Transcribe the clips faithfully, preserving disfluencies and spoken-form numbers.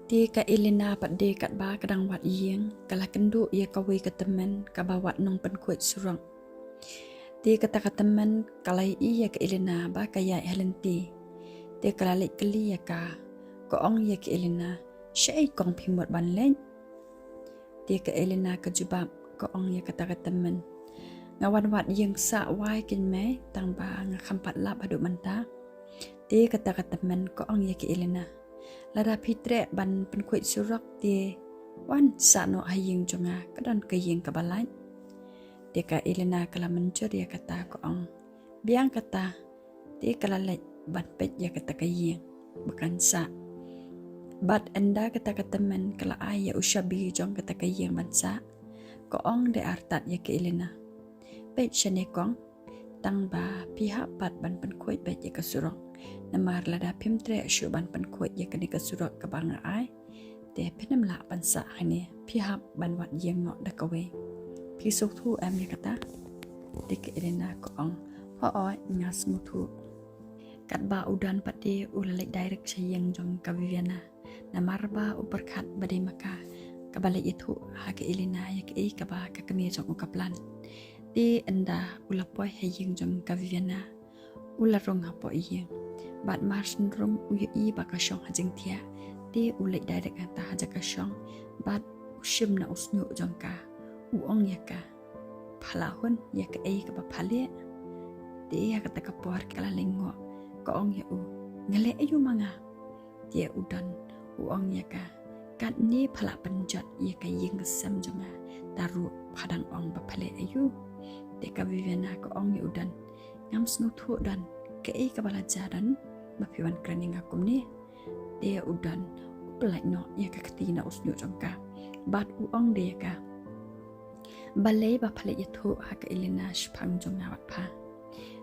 Te ka Elena pat de katba ka dang wad ïing, ka la kynduh ïa kawei ka tymmen kaba wad nongpynkhuid surok. Te kata ka tymmen ka la ïohi ïa ka Elena ba ka ïaid ha lynti. Te ka la leit kylli ïa ka, ka ong ïa ka Elena, "Shaei kong phi mut ban leit?" Te ka Elena ka jubab, ka ong ïa kata ka tymmen, "Nga wan wad ïing sah wai kein mei, tang ba nga kham pat lap haduh mynta." Te kata ka tymmen ka ong ïa ka Elena, "Lada phi treh ban pynkhuid surok te wan sah noh ha ïing jong nga, ka don ka ïing kaba lait." Te ka Elena ka la mynjur ïa kata, ka ong, "Biang kata." Te ka la leit ban peit ïa kata ka ïing ba kan sah. Bad ynda kata ka tymmen ka la ai ïa u shabi jong kata ka ïing ban sah, ka ong da artat ïa ka Elena, "Peit shane kong, tang ba phi hap pat ban pynkhuid beit ïa ka surok. Namar lada phim treh shuh ban pynkhuid ïa kane ka surok kaba nga ai, te phin ym lah ban sah hangne, phi hap ban wad ïing noh da kawei. Phi sngewthuh em ïa kata?" Te ka Elena ka ong, "Hooid, nga sngewthuh." Katba u Don pat de u la leit direct sha ïing jong ka Viviana. Namar ba u pyrkhat ba dei ma ka kaba leit ïathuh ha ka Elena ïa kaei kaba ka kmie jong u ka plan. Te ynda u la poi ha ïing jong ka Viviana, u la rung hapoh ïing. Bad mar shen rung u ïohi ba ka shong ha jingthiah. Te u leit direct hangta hajan ka shong. Bad u shim na u shñiuh jong ka. U ong ïa ka, "Pha lah hun ïa kaei kaba pha leh?" Te ha kata ka por ka la lyngngoh, ka ong ïa u, "Nga leh aïu ma nga?" Te u Don u ong ïa ka, "Katne pha lah pynjot ïa ka ïing ka sem jong nga, te ruh pha dang ong ba pha leh aïu?" Te ka Viviana ka ong ïa u Don, "Ngam sngewthuh Don, kaei kaba la jia Don ba phi wan kren ïa nga kumne?" Te u Don u pyllait noh ïa ka kti na u shñiuh jong ka. Bad u ong de ïa ka, "Balei ba pha leit ïathuh ha ka Elena shaphang jong nga bad pha?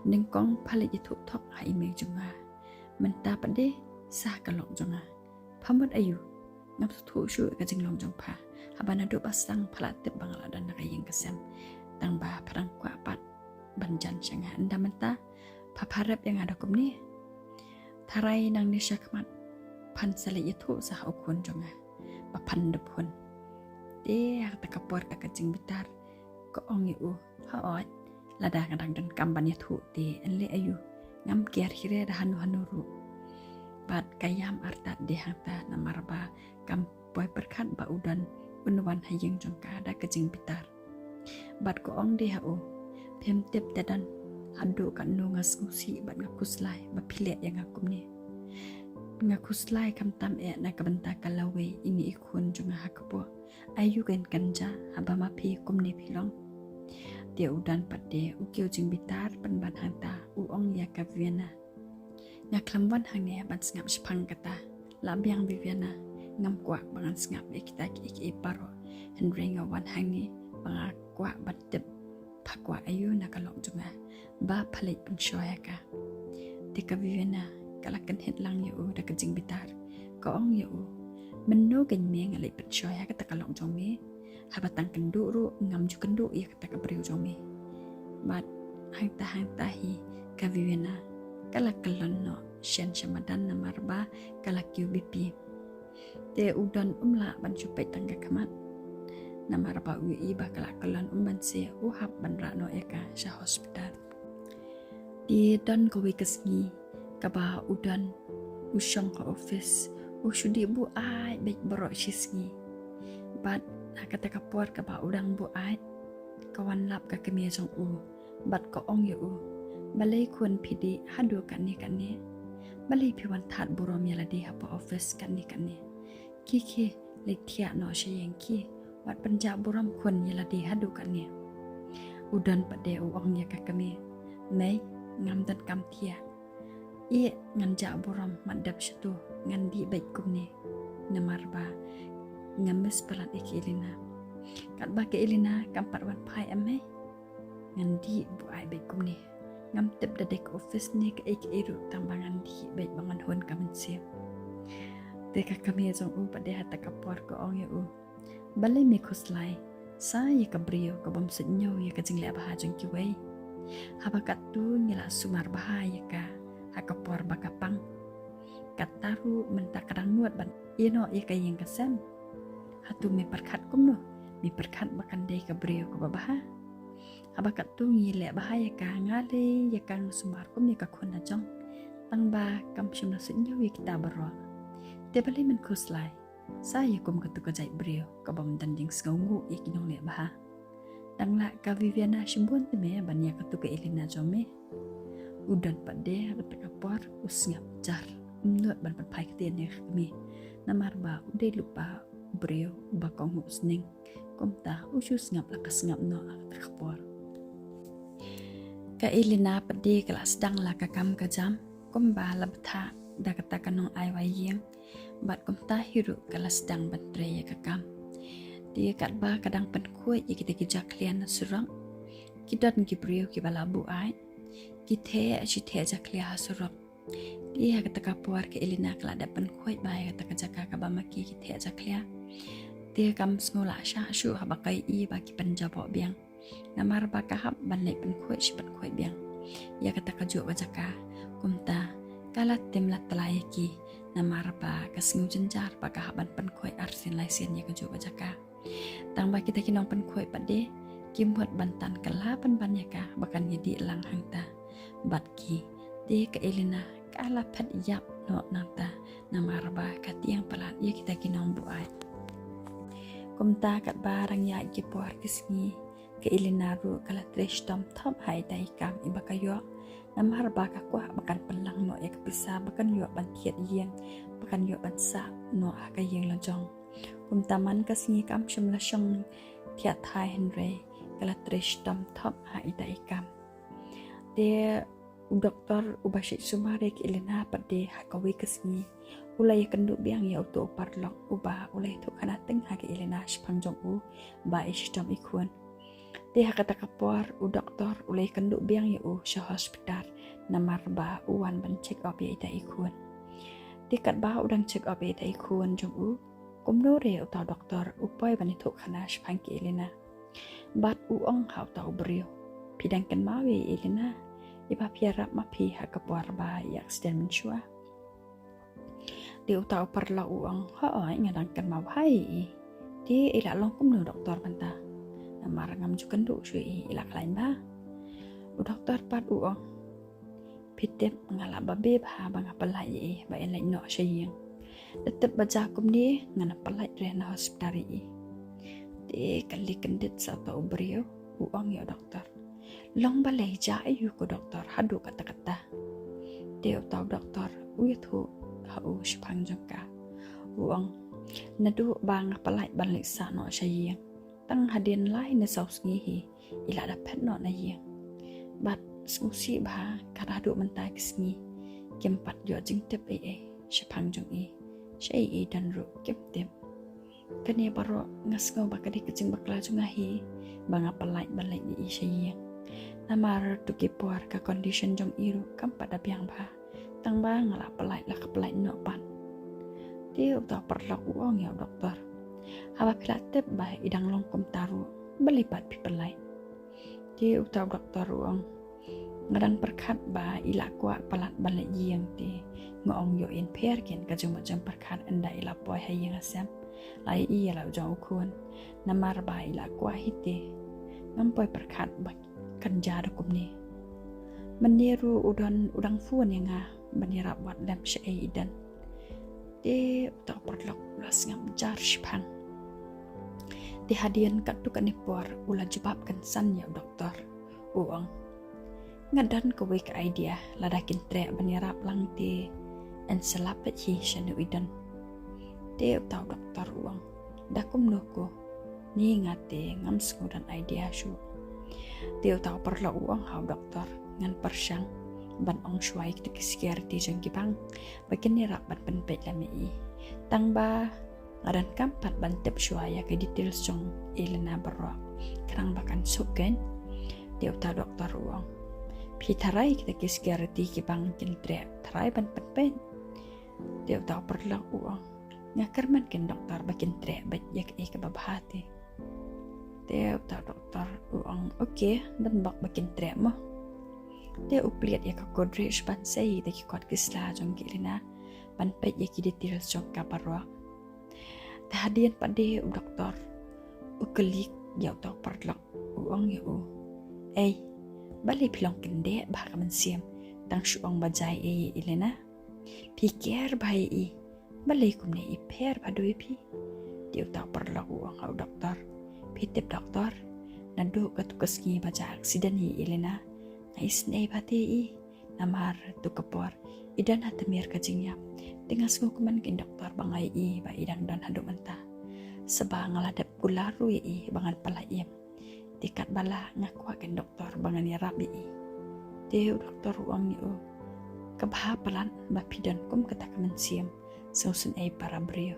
Nyngkong pha leit ïathuh thok ha i mei jong nga. Mynta pat de sah ha ka lok jong nga. Pha mut aïu? Ngam sngewthuh shuh ïa ka jinglong jong pha. Haba naduh ba sdang pha la tip ba nga la don ha ka ïing ka sem. Tang ba pha dang kwah pat ban jan sha nga, ynda mynta pha pharep ïa nga da kumne. Tharai nangne sha khmat phan sa leit ïathuh sa ha u khun jong nga ba phan da phone." Te ha kata ka por ka ka jingbitar ka ong ïa u, "Hooid, lada nga dang donkam ban ïathuh te yn leh aïu? Ngam kiar hi re da hano hano ruh." Bad ka ïam artat de hangta namar ba kam poi pyrkhat ba u Don un wan ha ïing jong ka da ka jingbitar. Bad ka ong de ha u, "Phim tip te Don, haduh katno nga sngewsih bad nga khuslai ba phi leh ïa nga kumne. Nga khuslai khamtam eh na ka bynta ka lawei ine i khun jong nga ha kpoh. Aïu kein kan jia haba ma phi kumne phi long?" Te u Don pat de u kiew jingbitar pynban hangta u ong ïa ka Viviana, "Nga khlem wan hangne ban sngap shaphang kata. La biang Viviana, ngam kwah ba ngan sngap ïa kita kiei kiei baroh. Hynrei nga wan hangne ba nga kwah ban tip pha kwah aïu na ka lok jong nga ba pha leit pynshoi ha ka." Te ka Viviana ka la kynhit lang ïa u da ka jingbitar. Ka ong ïa u, "Mynno kein me nga leit pynshoi ha kata ka lok jong me? Haba tang kynduh ruh ngam ju kynduh ïa kata ka briew jong me." Bad hangta hangta hi ka Viviana ka la kyllon noh shen sha madan namar ba ka la kiew B P. Te u Don um lah ban shu peit tang ka khmat namar ba u ïohi ba ka la kyllon um ban seh, u hap ban rah noh ïa ka sha hospital. Te don kawei ka sngi kaba u Don u shong ha office, u shu dih buaid beit baroh shi sngi. Bad ha kata ka por kaba u dang buaid, ka wan lap ka kmie jong u bad ka ong ïa u, "Balei khun phi dih haduh katne katne? Balei phi wan thad burom ïa lade hapoh office katne katne? Khie khie leit thiah noh sha ïing khie, wat pynjah burom khun ïa lade haduh katne." U Don pat de u ong ïa ka kmie, "Mei, ngam donkam thiah. Ïeh, ngan jah burom, mat dep shatu, ngan dih beit kumne." Namar ba nga miss palat ïa ka Elena. Katba ka Elena kam pat wan phai, em mei, ngan dih buaid beit kumne. Ngam tip da dei ka office ne kaei kaei ruh, tang ba ngan dih beit ba ngan hun ka mynsiem. Te ka kmie jong u pat de ha kata ka por ka ong ïa u, "Balei me khuslai sa ïa ka briew ka bym suidñiew ïa ka jingleh bha jong kiwei? Haba katto ngi la sumar bha ïa ka ha ka por ba ka pang. Kata ruh mynta ka dang nud ban ïa noh ïa ka ïing ka sem. Hato me pyrkhat kumno? Me pyrkhat ba kan dei ka briew kaba bha? Haba katto ngi leh bha ïa ka, nga lei ïa ka nga sumar kum ïa ka khun la jong. Tang ba kam shym la suidñiew ïa kita baroh. Te balei men khuslai sa ïa kum kato ka jait briew kaba ym don jingsngewnguh ïa ki nongleh bha? Dang lah ka Viviana shibun te me ban ïa kato ka Elena jong me. U Don pat de ha kata ka por u sngap jar, um nud ban pynphai ktien ïa ka kmie. Namar ba u dei lypa u briew uba kohnguh sning. Kumta u shu sngap la ka sngap noh ha kata ka por. Ka Elena pat de ka la sdang la ka kam ka jam kumba la bthah da kata ka nongai wai ïing. Bad kumta hi ruh ka la sdang ban trei ïa ka kam. Te katba ka dang pynkhuid ïa kita ki jakhlia na surok, ki don ki briew kiba la buaid, ki theh shi theh jakhlia ha surok. Te ha kata ka por ka Elena ka la dep pynkhuid bha ïa kata ka jaka kaba ma ki ki theh jakhlia. Te kam sngew lah shah shuh haba ka ïohi ba ki pynjaboh biang. Namar ba ka hap ban leit pynkhuid shi pynkhuid biang ïa kata kajuh ka jaka. Kumta ka la tim la tla ïa ki, namar ba ka sngew jynjar ba ka hap ban pynkhuid arsien laisien ïa kajuh ka jaka. Tang ba kita ki nongpynphuid pat de ki mut ban tan kylla pynban ïa ka ba kan ïadih lang hangta bad ki. Te ka Elena ka la phet ïap noh nangta, namar ba ka tieng palat ïa kita ki nongbuaid. Kumta katba dang ïaid ki por ki sngi, ka Elena ruh ka la trei shitom thop ha ita i kam iba ka ïoh. Namar ba ka kwah ba kan pynlang noh ïa ka pisa ba kan ïoh ban thied ïing, ba kan ïoh ban sah noh ha ka ïing la jong. Kumta man ka sngi kam shym la shong thiah thai, hynrei ka la trei shitom thop ha ita i kam. Te u doktor uba shait sumar ïa ka Elena pat de ha kawei ka sngi u la ïakynduh biang ïa uto u paralok uba u la ïathuh khana teng ha ka Elena shaphang jong u ba i shitom i khun. Te ha kata ka por u doktor u la ïakynduh biang ïa u sha hospital namar ba u wan ban check up ïa ita i khun. Te katba u dang check up ïa ita i khun jong u, kumno re uta u doktor u poi ban ïathuh khana shaphang ka Elena. Bad u ong ha uta u briew, phi dang kynmaw ïa i Elena iba phi ïarap ma phi ha ka por ba i accident mynshuwa? Te uta u paralok u ong, hooid nga dang kynmaw bha ïa i. Te i la long kumno doktor mynta? Namar ngam ju kynduh shuh ïa i, i la khlaiñ bha? U doktor pat u ong, phi tip nga la babe bha ba nga pynlait ïa i ba in leit noh sha ïing. Da tip ba jia kumne ngan pynlait re na hospital ïa i. Te ka lei kyndit sa uta u briew u ong ïa u doktor, long balei jia aïu ko doktor haduh katta katta? Te uta u doktor u ïathuh ha u shaphang jong ka, u ong, naduh ba nga pynlait ban leit sah noh sha ïing, tang hadien lai ne saw sngi hi i la da phet noh na ïing. Bad sngewsih bha kat haduh mynta ki sngi kim pat ïoh jingtip ei ei shaphang jong i. Shaei i don ruh kim tip. Kane baroh nga sngew ba ka dei ka jingbakla jong nga hi ba nga pynlait ban leit ïa i sha ïing. Namar tu ki por ka condition jong i ruh kam pat da biang bha. Tang ba nga la pynlait la ka pynlait noh pat. Te uta u paralok u ong ïa u doktor, haba phi la tip ba i dang long kumta ruh, balei pat phi pynlait? Te uta u doktor u ong, nga dang pyrkhat ba i la kwah palat ban leit ïing te nga ong ïoh in pher kin ka jingmut jingpyrkhat ynda i la poi ha ïing ha sem. La ïohi ïa la u jong u khun. Namar ba i la kwah hi te ngam poi pyrkhat ba kan jia da kumne. Mynne ruh u don u dang phone ïa nga ban ïarap wat lem shaei i don. Te uta u paralok u la sngap jar shiphang. Te hadien katto katne por u la jubab kynsan ïa u doktor. U ong, nga don kawei ka idea, lada kin treh ban ïarap lang te yn sa lap beit hi shano i don. Te uta u doktor u ong, da kumno ko? Ni nga te ngam sngewdon idea shuh. Te uta u paralok u ong ha u doktor, ngan pyrshang ban ong shuwa ïa kita ki security jong ki bank ba kin ïarap ban pynpeit lem ïa i. Tang ba nga donkam pat ban tip shuwa ïa ki details jong i Elena baroh, khnang ba kan suk kein. Te uta u doktor u ong, phi tharai kita ki security ki bank kin treh tharai ban pynpeit? Te uta u paralok u ong, nga kyrmen kein doktor ba kin treh beit ïa kaei kaba bha te. Te uta u doktor u ong, okay, don bok ba kin treh mo. Te u plied ïa ka Godrej ban sei ïa ki kot ki sla jong ka Elena, ban peit ïa ki details jong ka baroh. Hadien pat de u doktor u kylli ïa uta u paralok, u ong ïa u, "Ei, balei phi long kyndit bha ka mynsiem, tang shu ong ba jai ïa i Elena? Phi ker bha ïa i, balei kumne i pher bha dui phi?" Te uta u paralok u ong ha u doktor, "Phi tip doktor, naduh katu ka sngi ba jia aksiden ïa i Elena, nga isynei bha te ïa i. Namar tu ka por i don ha tmier ka jingïap. Te nga sngewkmen kein doktor ba nga ïohi ba i dang don haduh mynta. Sa ba nga la dep kular ruh ïa i ba ngan pynlait im. Te katba lah nga kwah kein doktor ba ngan ïarap ïa i." Te u doktor u ong ïa u, "Ka bha palat ba phi don kum kata ka mynsiem sngewsynei para briew.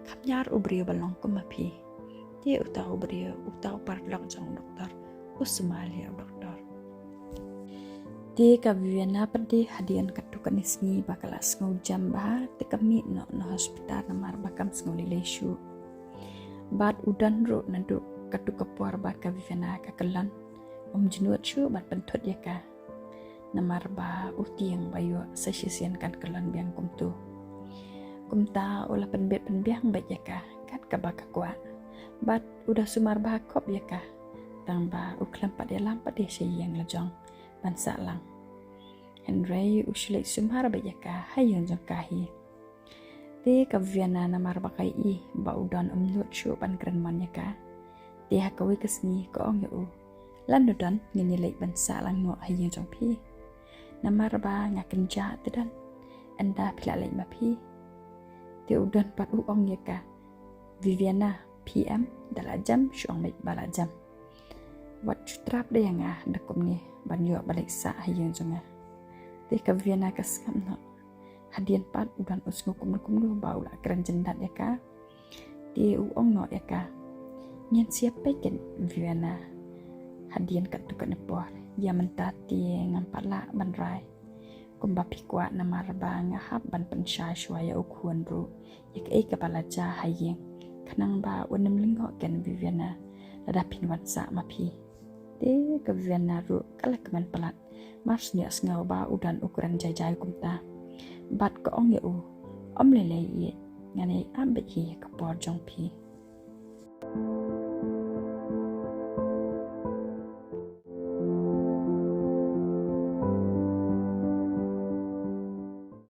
Kham ñiar u briew ba long kum ma phi." Te uta u briew, uta u paralok jong u doktor u sumar ïa u doktor. Te ka Viviana pat de hadien katu kane sngi ba ka la sngew jam bha, te ka mih noh na hospital namar ba kam sngew lei lei shuh. Bad u Don ruh naduh katu ka por ba ka Viviana ka kyllon, um jynnud shuh ban pynthut ïa ka, namar ba u tieng ba ïoh sa shisien kan kyllon biang kumtu. Kumta u la pynbit pynbiang beit ïa ka kat kaba ka kwah. Bad u da sumar bha khop ïa ka, tang ba u khlem pat ïalam pat de sha ïing la jong ban sah lang. Hynrei u shu leit sumar beit ïa ka ha ïing jong ka hi. Te ka Viviana namar ba ka ïohi ba u Don um nud shuh ban kren mon ïa ka, te ha kawei ka sngi ka ong ïa u, "Lano Don, ngin ïa leit ban sah lang noh ha ïing jong phi. Namar ba nga kynjah te Don, ynda phi lah leit ma phi." Te u Don pat u ong ïa ka, "Viviana, phi em, da la jem shu ong beit ba la jem. Wat shu trap de ïa nga da kumne ban ïoh ba leit sah ha ïing jong nga." Te ka Viviana ka sngap noh. Hadien pat u Don u sngew kumno kumno ba u la kren jyndat ïa ka. Te u ong noh ïa ka, "Ngin sa ïa peit kein Viviana hadien katto katne por. Ïa mynta te ngam pat lah ban rai. Kumba phi kwah, namar ba nga hap ban pynshai shuwa ïa u khun ruh ïa kaei kaba la jia ha ïing, khnang ba un ym lyngngoh kein Viviana lada phin wan sah ma phi." Te ka Viviana ruh ka la kmen palat, mar shu ïohsngew ba u Don u kren jai jai kumta. Bad ka ong ïa u, "Ym lei lei ïeit, ngan ïai ap beit hi ha ka por jong phi."